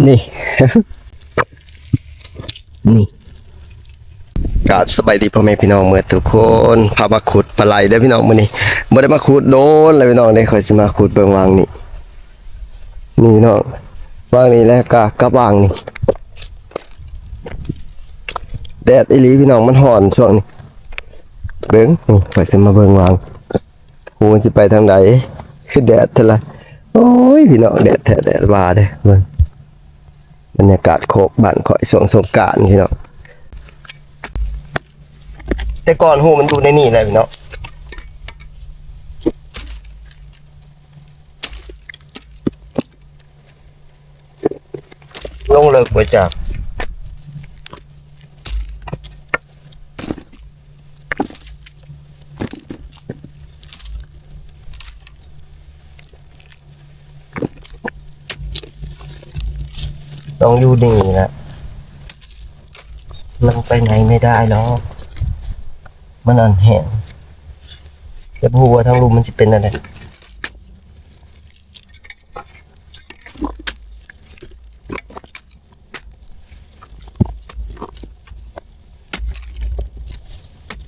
ນີ້ ນີ້ ກາບສະບາຍດີພໍ່ແມ່ພີ່ນ້ອງເໝິດທຸກຄົນ. ພາມາຂຸດປາໄຫຼເດີພີ່ນ້ອງ ມື້ນີ້ບໍ່ໄດ້ມາຂຸດໂດນແລ້ວພີ່ນ້ອງເດ້. ຂ້ອຍຊິມາຂຸດເບິ່ງຫວ່າງນີ້ ນີ້ພີ່ນ້ອງ ຫວ່າງນີ້ແຫຼະ ກະກັບຫວ່າງນີ້. ແດດອີ່ຫຼີພີ່ນ້ອງ ມັນຮ້ອນຊ່ວງນີ້. ເບິ່ງ ນີ້ ຂ້ອຍຊິມາເບິ່ງຫວ່າງ ຮູ້ມັນຊິໄປທາງໃດ ຄືແດດແທ້ລະ. ໂອ້ຍ ພີ່ນ້ອງ ແດດແທ້ແດດວ່າເດ້. ເບິ່ງບັນຍາກາດໂຄກບ້ານຂ້ອຍຊ່ວງສົງການພີ່ນ້ອງ. ແຕ່ກ່ອນຮູມັນຢູ່ໃນນີ້ແຫຼະພີ່ນ້ອງ. ລົງເລິກບໍ່ຈັກ. ຕ້ອງຢູ່ນີ້ແຫຼະ ມັນໄປໄຫນໄມ່ໄດ້ດອກ ມັນອັນແຫ້ງ ແຕ່ບໍ່ຮູ້ວ່າທາງລຸ່ມມັນຊິເປັນແນວໃດ.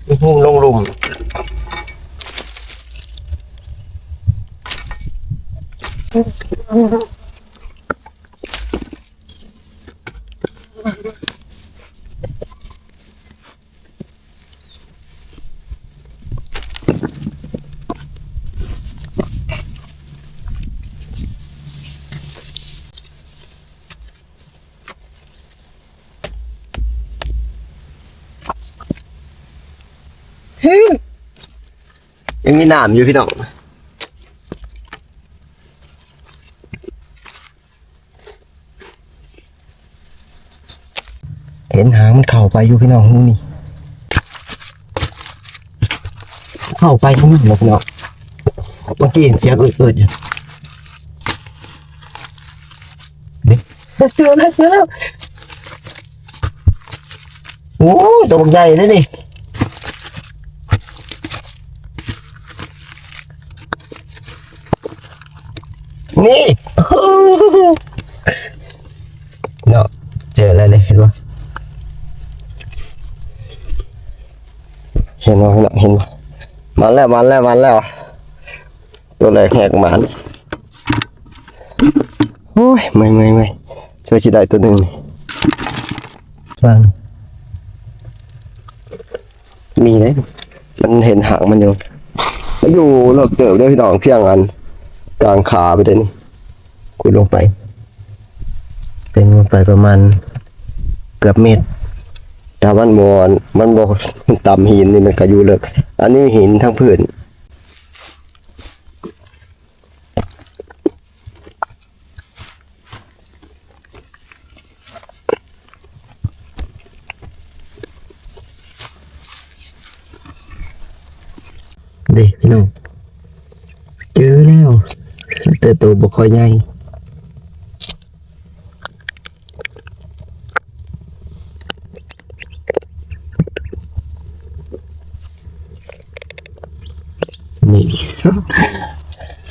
ໂອ້ໂຫ ລົງລຸ່ມ. ຍັງມີນ້ຳຢູ່ພີ່ນ້ອງ. ເຫັນຫາງມັນເຂົ້າໄປຢູ່ພີ່ນ້ອງ ຮູນີ້ ເຂົ້າໄປໃນນັ້ນແຫຼະພີ່ນ້ອງ. ເມື່ອກີ້ເຫັນສຽງອືດໆຢູ່ ເຫັນແລ້ວ ເຫັນແລ້ວ. ໂອ້ຍ ໂຕບັກໃຫຍ່ເດ້ນີ້ ນີ້ ເນາະ ເຈີແລ້ວນີ້ ເຫັນບໍ່ ເຫັນບໍ່ພີ່ນ້ອງ ເຫັນບໍ່? ມາແລ້ວ ມາແລ້ວ ມາແລ້ວ ໂຕແລກແຮກໝານ. ໂອ້ຍ ເມື່ອຍໆໆ ຊ່ວຍຊິໄດ້ໂຕໜຶ່ງນີ້ ວາງ ມີເດ້ ມັນເຫັນຫາງມັນຢູ່ ມັນຢູ່ເລິກເຕີບເດ້ພີ່ນ້ອງ ພຽງອັນກາງຂາໄປເດ້ນີ້ ຂຸດລົງໄປ ເປັນລົງໄປປະມານເກືອບເມັດ. ຖ້າມັນບໍ່ ມັນບໍ່ຕຳຫີນນີ້ ມັນກະຢູ່ເລິກ. ອັນນີ້ຫີນທາງພື້ນ. ເດ້ພີ່ນ້ອງ ເຈີແລ້ວ ແຕ່ໂຕບໍ່ຄ່ອຍໃຫຍ່. ນີ້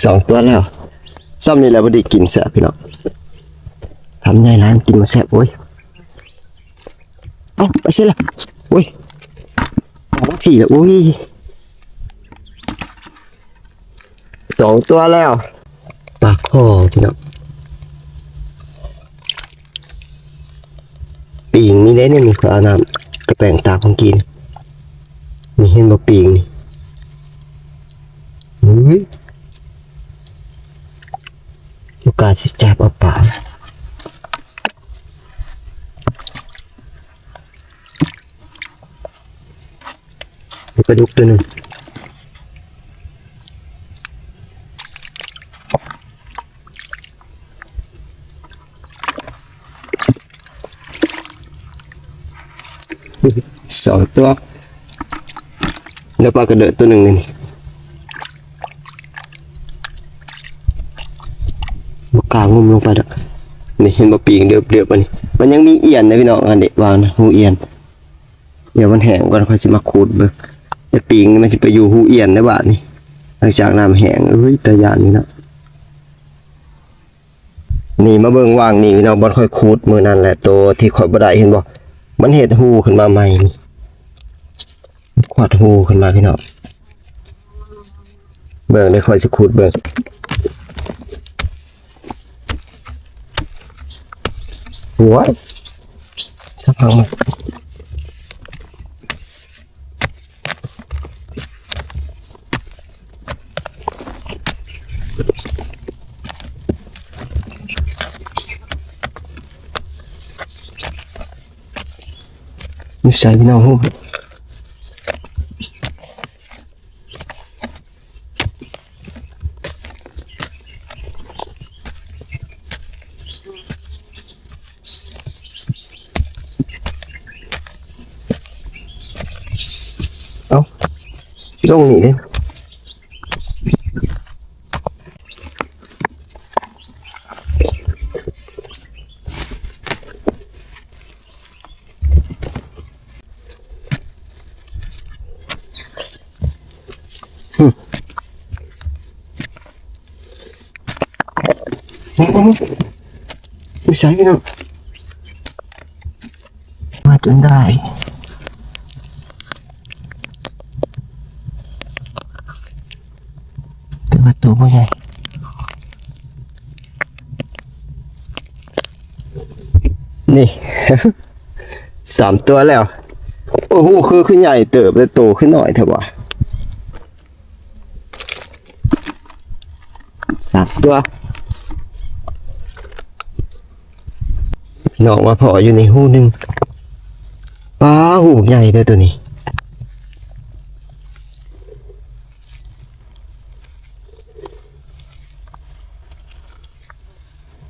ສອງຕົວແລ້ວ. ຊ່ຳນີ້ແຫຼະ ພໍດີກິນແຊບພີ່ນ້ອງ. ທຳໃຫຍ່ຫຼາຍກິນບໍ່ແຊບ. ໂອ້ຍ ເອົ້າ ໄປໃສລະ? ໂອ້ຍ ອອກມາພີ້ລະ. ໂອ້ຍ ສອງຕົວແລ້ວ ປາຄໍພີ່ນ້ອງ. ປີງມີເດ້ນີ້ ມີປານ້ຳກະແປງຕາກຂອງກິນ. ນີ້ເຫັນບໍ່ປີງນີ້? ເຮີ້ຍ ໂອກາດຊິຈັບເອົາປາ. ມີປາດຸກຕົວໜຶ່ງ ສອງຕົວ ແລ້ວປາກະເດີດຕົວໜຶ່ງນີ້. ບໍ່ກ້າງຸ້ມລົງໄປດອກ. ນີ້ເຫັນບໍ່ ປີງເດີບໆ ອັນນີ້ ມັນຍັງມີອຽນເດ້ພີ່ນ້ອງ. ອັນນີ້ວ່ານະ ຮູອຽນ ດຽວມັນແຫ້ງກ່ອນ ຂ້ອຍຊິມາຂຸດເບິ່ງ. ແຕ່ປີງນີ້ມັນຊິໄປຢູ່ຮູອຽນໃນບາດນີ້ ຫຼັງຈາກນ້ຳແຫ້ງ. ເອີຍ ຕາຢ້ານນີ້ເນາະ. ນີ້ມາເບິ່ງຫວ່າງນີ້ເນາະ ບ່ອນຂ້ອຍຂຸດມື້ນັ້ນແຫຼະ ໂຕທີ່ຂ້ອຍບໍ່ໄດ້ ເຫັນບໍ່? ມັນເຮັດຮູຂຶ້ນມາໃໝ່ນີ້ ຂວດຮູຂຶ້ນມາພີ່ນ້ອງ ເບິ່ງເດີ ຂ້ອຍຊິຂຸດເບິ່ງ. ໂອ້ຍ ສະພັງມາ ຢູ່ໃສພີ່ນ້ອງ? ເອົ້າ ລົງນີ້ເດ້. ຫຶ ໄປໃສພີ່ນ້ອງ? ມາຈົນໄດ້ ແຕ່ວ່າໂຕບໍ່ໃຫຍ່. ນີ້ ສາມຕົວແລ້ວ. ໂອ້ໂຫ ຄື ຄືໃຫຍ່ເຕີບ ແຕ່ໂຕຄືນ້ອຍແທ້ຫວາ? ສາມຕົວ. ນ້ອງມາພໍ້ຢູ່ໃນຮູໜຶ່ງ. ປ້າ ຮູບັກໃຫຍ່ເດີ້ໂຕນີ້.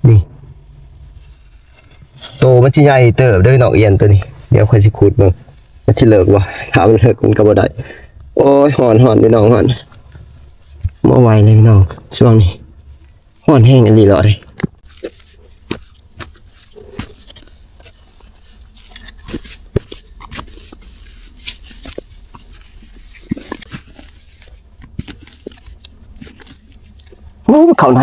ນີ້ ໂຕມັນຊິໃຫຍ່ເຕີບເດີ້ນ້ອງອຽນໂຕນີ້. ດຽວຂ້ອຍຊິຂຸດເບິ່ງ ມັນຊິເລີກບໍ່? ຖ້າມັນເລີກມັນກໍບໍ່ໄດ້. ໂອ້ຍ ຮ້ອນ ຮ້ອນ ພີ່ນ້ອງ ຮ້ອນ. ບໍ່ໄຫວເລີຍພີ່ນ້ອງ ຊ່ວງນີ້ ຮ້ອນແຮງອີ່ຫຼີເນາະ. ໂອ້ ເຂົ້າໃນ.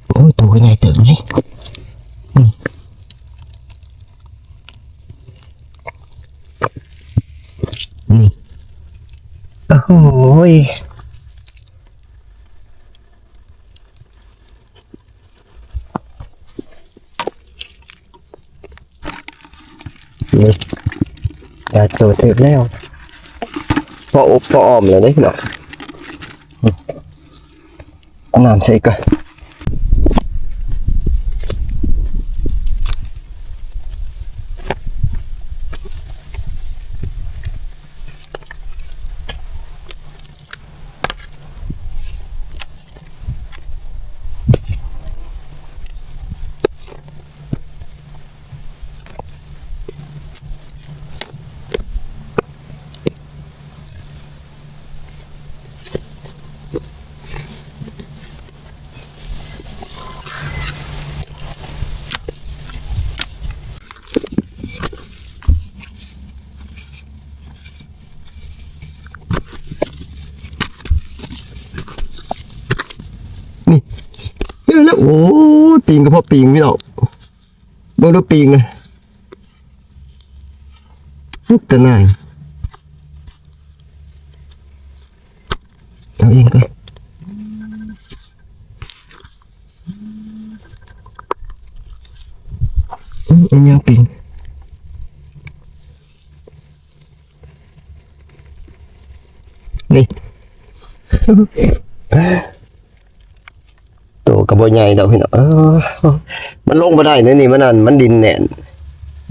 ໂອ້ຍ ໂຕກໍໃຫຍ່ເຕີບນີ້. ນີ້ ນີ້ ໂອ້ໂຫຍ. ນີ້ ໄດ້ໂຕເຕີບແລ້ວ ພໍອົບພໍອ້ອມແລ້ວເດ້ເນາະ. ເອົານ້ຳໃສ່ກ່ອນ. ນີ້ ເອີ ແລ້ວ ໂອ້ຍ ປີງກະເພາະປີງ ພີ່ນ້ອງ ເບິ່ງດູປີງນະ. ອຸບ ຕາໜ່າຍ ເອົາອີກກ່ອນ. ອືມ ອັນຍັງປີງ ນີ້ ໂຕກໍບໍ່ໃຫຍ່ດອກພີ່ນ້ອງ. ເອີ ມັນລົງບໍ່ໄດ້ນະນີ້ ມັນນັ້ນ ມັນດິນແໜ້ນ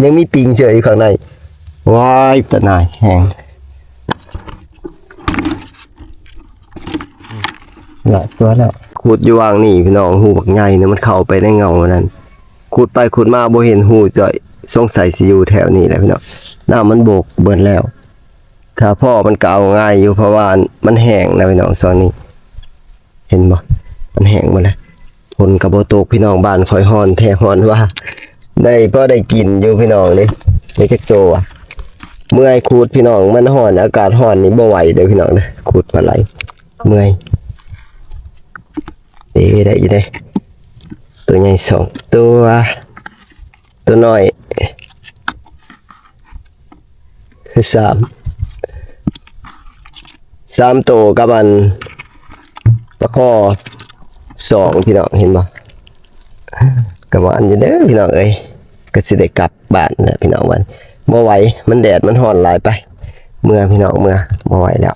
ຍັງມີປີງເຈື່ອຢູ່ຂ້າງໃນ. ວ້າຍ ຕາໜ່າຍແຮງ ຫຼາຍຕົວແລ້ວ. ຂຸດຢູ່ຫວ່າງນີ້ພີ່ນ້ອງ ຮູບັກໃຫຍ່ນະ ມັນເຂົ້າໄປໃນເຫງົ້ານັ້ນ. ຂຸດໄປຂຸດມາບໍ່ເຫັນຮູຈ້ອຍ ສົງໄສຊິຢູ່ແຖວນີ້ແຫຼະພີ່ນ້ອງ. ນ້ຳມັນບົກເບິດແລ້ວ. ຖ້າພໍ້ມັນກໍເອົາງ່າຍຢູ່ ເພາະວ່າມັນແຫ້ງນະພີ່ນ້ອງ ຊ່ວງນີ້ ເຫັນບໍ່? ມັນແຫ້ງໝົດແລ້ວ. ຝົນກໍບໍ່ຕົກພີ່ນ້ອງ ບ້ານຂ້ອຍຮ້ອນແທ້ຮ້ອນວ່າ. ໄດ້ພໍໄດ້ກິນຢູ່ພີ່ນ້ອງເດ້. ໄດ້ຈັກໂຕວະ? ເມື່ອຍຂູດພີ່ນ້ອງ, ມັນຮ້ອນ ອາກາດຮ້ອນນີ້ບໍ່ໄຫວເດີ້ພີ່ນ້ອງເດີ້, ຂູດປາໄຫຼເມື່ອຍ. ເດ້ ໄດ້ຢູ່ເດ້, ໂຕໃຫຍ່ສອງໂຕ, ໂຕນ້ອຍ ສາມ ສາມໂຕກັບອັນປາຄໍ່ສອງ ພີ່ນ້ອງເຫັນບໍ່? ກະໝານຢູ່ເດີ້ພີ່ນ້ອງເອີຍ, ກະຊິໄດ້ກັບບ້ານແລ້ວພີ່ນ້ອງ. ບັດນີ້ບໍ່ໄຫວ, ມັນແດດມັນຮ້ອນຫຼາຍ, ໄປ ເມືອພີ່ນ້ອງ ເມືອ, ບໍ່ໄຫວແລ້ວ.